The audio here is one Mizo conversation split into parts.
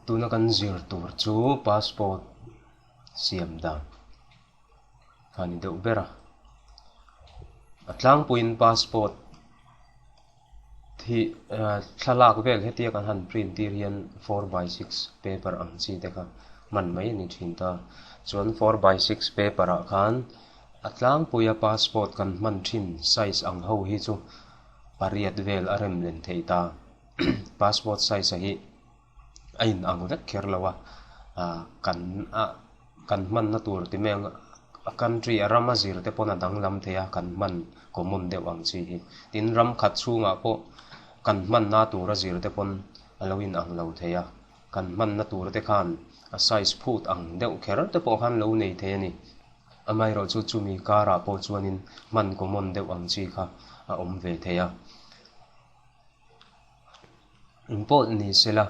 Tuna kan zir tur chu passport siam dan a ni deuh ber a. A tlangpuiin passport hi thlalak vel hetia kan han print tir hian 4x6 paper ang chi te kha hman mai a ni thin ta. Chuan 4x6 paper ah khan a tlangpuia passport kan hman thin size ang ho hi chu pariat vel a rem len theih ta. Passport size a hi a in ang vek kher lo a, kan a kan hmanna tur ti mai ang a country a ram a zir te pawn a danglam thei a kan hman common deuh ang chi hi. Tin ram khat chhungah pawh kan hmanna tur a zir te pawn a lo in ang lo thei a, kan hmanna tur te khan a size phut ang deuh kher te pawh khan lo nei thei a ni. Amaherawhchu chumi karah pawh chuanin hman common deuh ang chi kha a awm ve thei a. Eng pawh ni sela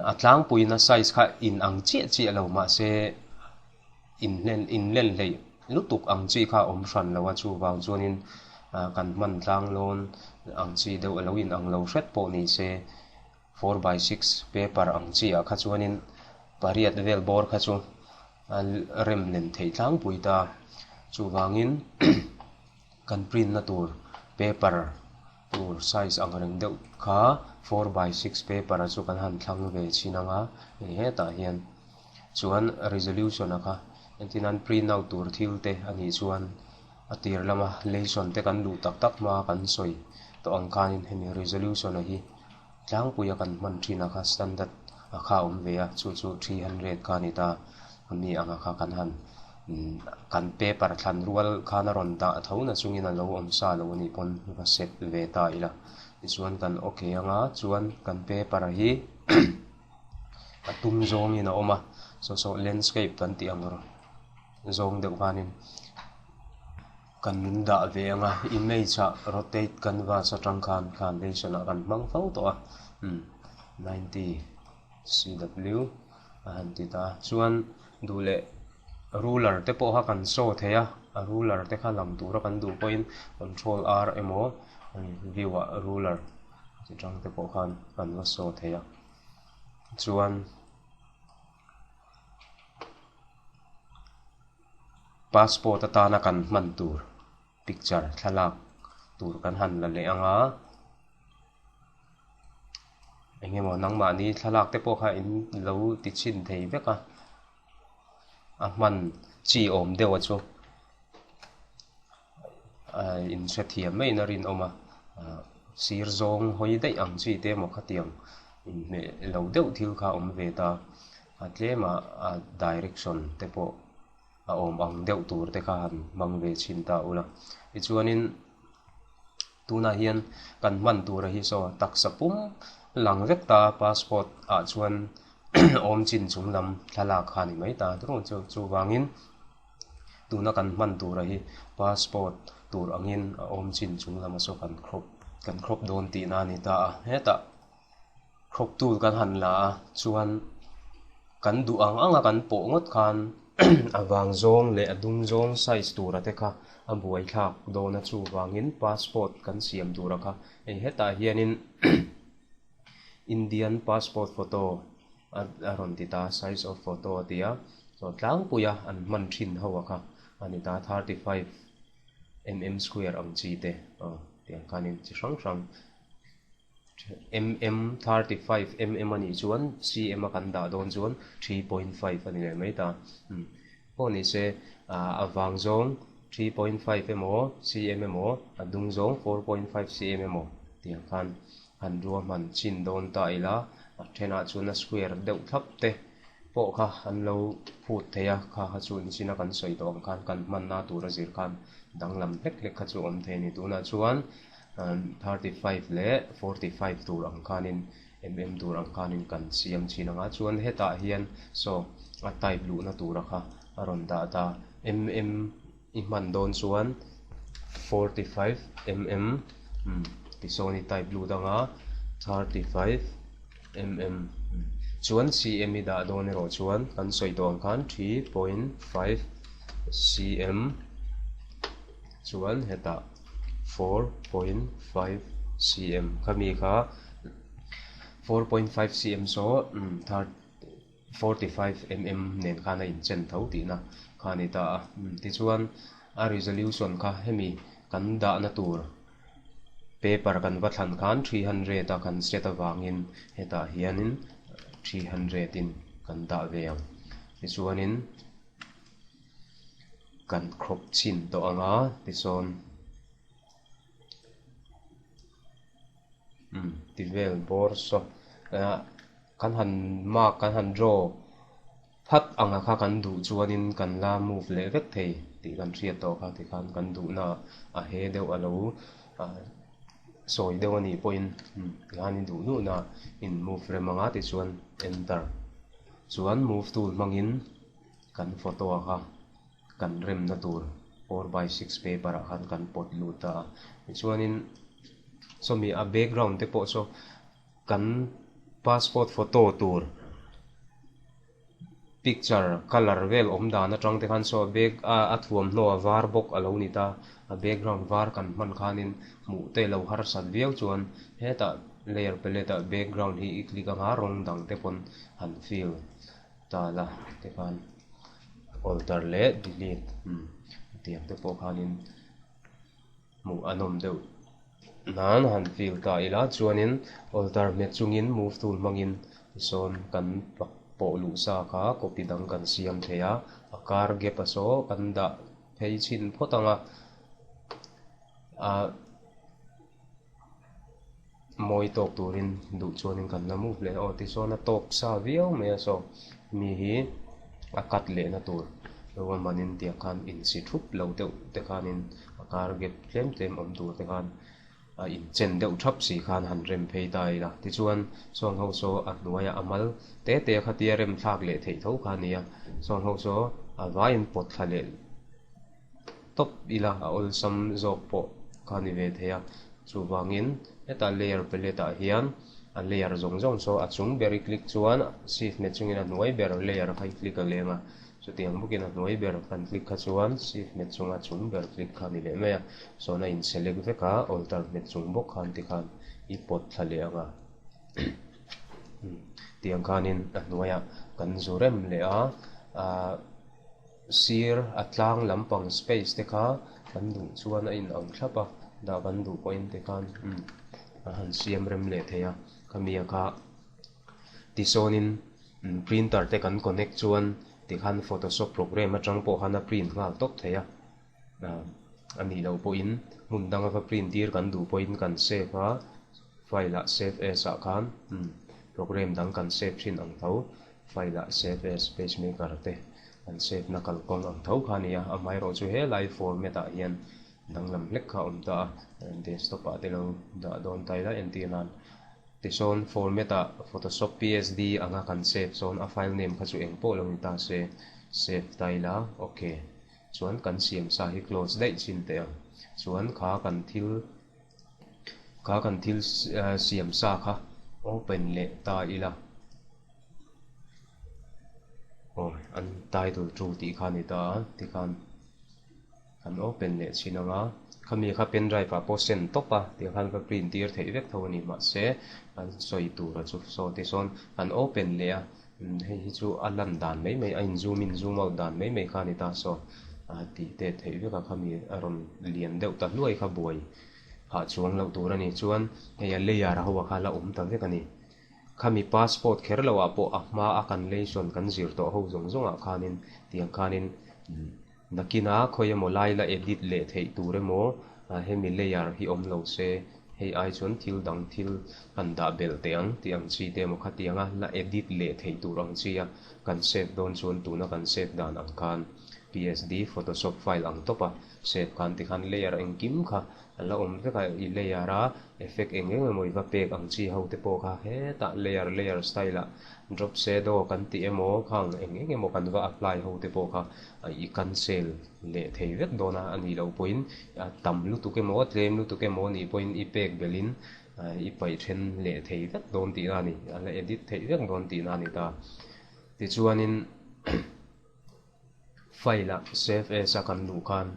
a tlangpuiin a size kha in ang chiah chiah lo mahse inhlen inlen hleih lutuk ang chi kha a awm hran lo a chuvang chuanin kan hman tlang lawn ang chi deuh a lo in ang lo hret pawh ni se 4x6 paper ang chi ah kha chuanin pariat vel bawr kha chu a rem len theih tlangpui ta chuvangin Kan print na tur paper tur size ang reng deuh kha 4x6 paper a chu kan han thlang ve chhin ang a, hei hetah hian chuan resolution a kha entir nan print out tur thil te a nih chuan a tir lama lesson te kan luh tak tak hma kan sawi tawh ang khanin hemi resolution a hi tlangpui a kan hman thin a kha standard a kha a awm ve a chu chu 300 kha a ni ta ami anga kha kan han kan paper thlan rual khan a rawn dah tho na chungin a lo awm sa lo anih pawn va set ve ta ila tichuan kan okay anga chuan kan paper hi a tum zawngin a awm a saw saw landscape kan tih ang zawng deuh khanin kan dah ve anga image ah rotate canvas atang khan khan lesson ah kan hmang fo tawh a 90 CW a han ti ta. Chuan duh leh ruler te pawh kha kan show thei a, a ruler te kha lang tura kan duh pawhin control R emaw view ah ruler chi tang te pawh khan kan va show thei a. Chuan passport atana kan hman tur picture thlalak tur kan han la leh ang a. Eng emaw nangmahni thlalak te pawh kha in lo ti chhin thei vek a, a hman chi awm deuh a chu in hrethiam maiin a rinawm a, sir zawng hawi daih ang chi te emaw khatiang inhmeh lo deuh thil kha a awm ve ta, a tlema a direction te pawh a awm ang deuh tur te kha han hmang ve chhin ta ula tichuanin. Tunah hian kan hman tura hi saw taksa pum lang vek ta passport ah chuan awm chin chung lam thlalak kha a ni mai ta ru chu chuvangin tuna kan hman tura hi passport tur angin a awm chin chung lama saw kan crop kan crop dawn tihna a ni ta a hetah crop tool kan han la a chuan kan duh ang anga kan pawh ngawt khan a vang zawng leh a dung zawng size tura te kha a buai thlak dawn a chuvangin passport kan siam tura kha hei hetah hianin Indian passport photo a rawn ti ta size of photo a ti a chaw tlangpui a an hman thin ho a kha a ni ta 35 mm square ang chi te aw tiang khanin chi hrang hrang. mm 35 mm a nih chuan cm a kan dah dawn chuan 3.5 a ni leh mai ta. Pawh ni se a vang zawng 3.5 emaw cm emaw a dung zawng 4.5 cm emaw tiang khan han ruahman chin dawn ta ila a thenah chuan a square deuh thlap te pawh kha an lo phut thei a, kha kha chu nichina kan sawi tawh ang khan kan hmanna tur a zir khan danglam hlek hlek kha chu awm thei a ni. Tunah chuan 35 leh 45 tur ang khanin mm tur ang khanin kan siam thin ang a chuan hetah hian saw a type luhna tura kha a rawn dah ta mm i hman dawn chuan 45 mm tisawn i type lut ang a 35 mm chuan cm i dah dawn erawh chuan kan sawi tawh ang khan 3.5 cm chuan hetah 4.5 cm khami kha 4.5 cm saw 45 mm nen khan a inchen tho tihna kha a ni ta a. Tichuan a resolution kha hemi kan dahna tur paper kan va thlan khan 300 a kan set avangin hetah hianin 300 in kan dah ve ang. Tichuanin kan crop chhin tawh ang a, tisawn umm ti vel bawr saw ah kan han mark kan han draw phat anga kha kan duh chuanin kan la move leh vek thei tih kan hriat tawh kha tikhan kan duhna a he deuh a lo ah sawi deuh a nih pawhin umm tikhan i duh duhna in move rem anga tichuan enter chuan move tool hmangin kan photo a kha kan remna tur 4x6 paper ah khan kan pawt lut ta a tichuanin sawmi a background te pawh saw kan passport photo tur picture colour vel awm dan atang te khan saw back a a thuamhnaw a var bawk a lo ni ta a background var kan hman khanin hmuh te lo harsat viau chuan hetah layer palette ah background hi i click anga rawng dang te pawn han fill ta la te khan alter leh delete umm tiang te pawh khanin hmuh a nawm deuh nan han fill ta ila chuanin alter hmet chungin move tool hmangin tisawn kan pawh luh sa kha copy dang kan siam thei a a kar gap a saw kan dah phei chhin phawt ang a ah. Mawi tawk turin duh chuanin kan la move leh a aw tichuan a tawk sa viau mai a saw mi hi a cut lehna tur ruahmanin tiang khan insi thup lo deuh te khanin a kar gap tlem tlem awm tur te khan a inchen deuh thap si khan han rem phei ta ila tichuan sawng ho saw a hnuaia a mal te te khatia rem thlak leh theih tho kha a ni a sawng ho saw a vaiin pawt thla leh tawp ila a awlsam zawk pawh kha ni ve thei a chuvangin hetah layer palette ah hian a layer zawng zawng saw a chung ber i click chuan shift hmet chungin a hnuai ber layer kha i click a leng a chutiang bawkin a hnuai ber kan click kha chuan shift hmet chunga chung ber click kha a ni leh mai a sawn a in select vek a alter hmet chung bawk khan tikhan i pawt thla leh ang a tiang khanin a hnuaiah kan zu rem leh a ah. Sir, a tlang lampang space te kha kan duh chuan a in ang thlap a, dah kan duh pawhin te khan umm a han siam rem leh thei a, khami a kha tisawnin printer te kan connect chuan tikhan photoshop program atang pawh khan a print nghal tawp thei a, a nih loh pawhin hmun danga va print tir kan duh pawhin kan save a, file ah save as ah khan umm program dang kan save thin ang tho. File ah save as pacemaker te an save na kalkawng ang tho kha a ni a, amaherawh chu helai format ah hian danglam hlek kha a awm ta a, desktop ah te lo dah dawn ta ila entir nan tisawn format ah photoshop psd anga kan save sawn a file name kha chu eng pawh lo ni ta se save ta ila ok chuan kan siam sa hi close daih chin teh ang chuan kha kan thil kha kan thil siam sa kha open leh ta ila. Aw an title tu tih kha a ni ta a tikhan an open leh chhin ang a khami kha pen drive ah pawh send tawp a tikhan ka print tir theih vek tho a ni mahse an sawi tur a chu saw ti sawn an open leh a hei hi chu a lan dan mai mai a in zoom in zoom out dan mai mai kha a ni ta saw a tih tet theih vek a khami a rawn lian deuh ta hluai kha buai phah chuang loh tur a ni chuan hei a layer ho a kha la awm ta vek a ni. Khami passport kher loh ah pawh a hma a kan leisawn kan zir tawh ho zawng zawng ah khanin tiang khanin nakina khawi emaw lai la edit leh theih tur emaw hemi layer hi awm lo se hei ai chuan thil dang thil han dah belh teh ang tih ang chi te emaw khatianga la edit leh theih tur ang chi a kan save dawn chuan tuna kan save dan ang khan psd photoshop file ang tawp a save khan tikhan layer engkim kha A la awm vek a, i layer a effect eng eng emaw i va pek ang chi ho te pawh kha hetah layer layer style ah drop shadow kan tih emaw khang eng eng emaw kan va apply ho te pawh kha i cancel leh thei vek dawn a, a nih loh pawhin a tam lutuk emaw tlem lutuk emaw a nih pawhin i pek belhin i paih then leh thei vek dawn tihna a ni, a la edit theih vek dawn tihna a ni ta. Tichuanin. File ah save as a kan luh khan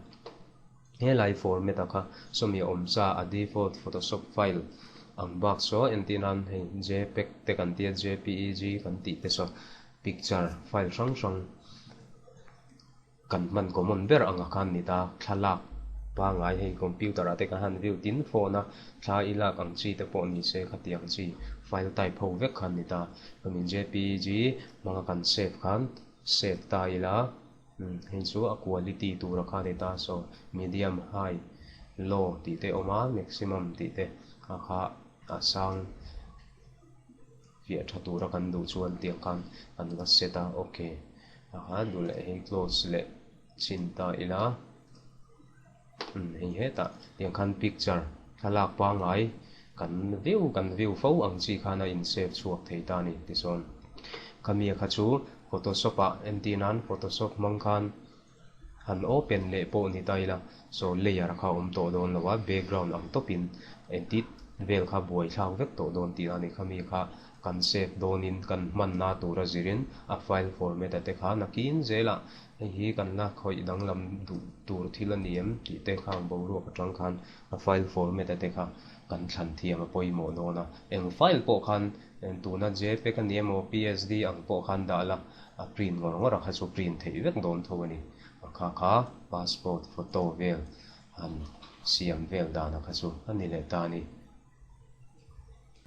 helai format a kha sawmi awm sa a default photoshop file Ang bak saw entir nan hei jpeg te kan tia jpeg kan tih te saw picture file hrang hrang kan hman common ber anga khan ni ta thlalak pangai hei computer ah te kan han view tin phone a thla i lak ang chi te pawh ni se khatiang chi file type ho vek khan ni ta chuanin jpeg hmanga kan save khan save ta ila. Hei chu a quality tur a kha ni ta so medium, high, low tih te a awm a maximum tih te a kha a sang fiah tha tura kan duh chuan tiang khan kan va set a ok a kha duh leh hei close leh chhin ta ila hei hetah tiang khan picture thlalak pangngai kan view kan view fo ang chi khan a in save chhuak thei ta a ni tichuan khami kha chu photoshop ah entir nan photoshop hmang khan han open leh pawh ni ta ila saw layer kha a awm tawh dawn lo a background ang tawpin edit vel kha buai thlak vek tawh dawn tih a ni khami kha kan save dawnin kan hmanna tura zirin a file format a te kha nakin zelah Hei hi kan la khawih danglam duh tur thil a ni em tih te khang boruak atang khan a file format a te kha kan thlan thiam a pawimawh dawn a. Eng file pawh khan tuna jpeg a ni emaw psd ang pawh khan dah la a print ngawr ngawr a kha chu print theih vek dawn tho a ni. A kha kha passport photo vel han siam vel dan a kha chu a ni leh ta a ni.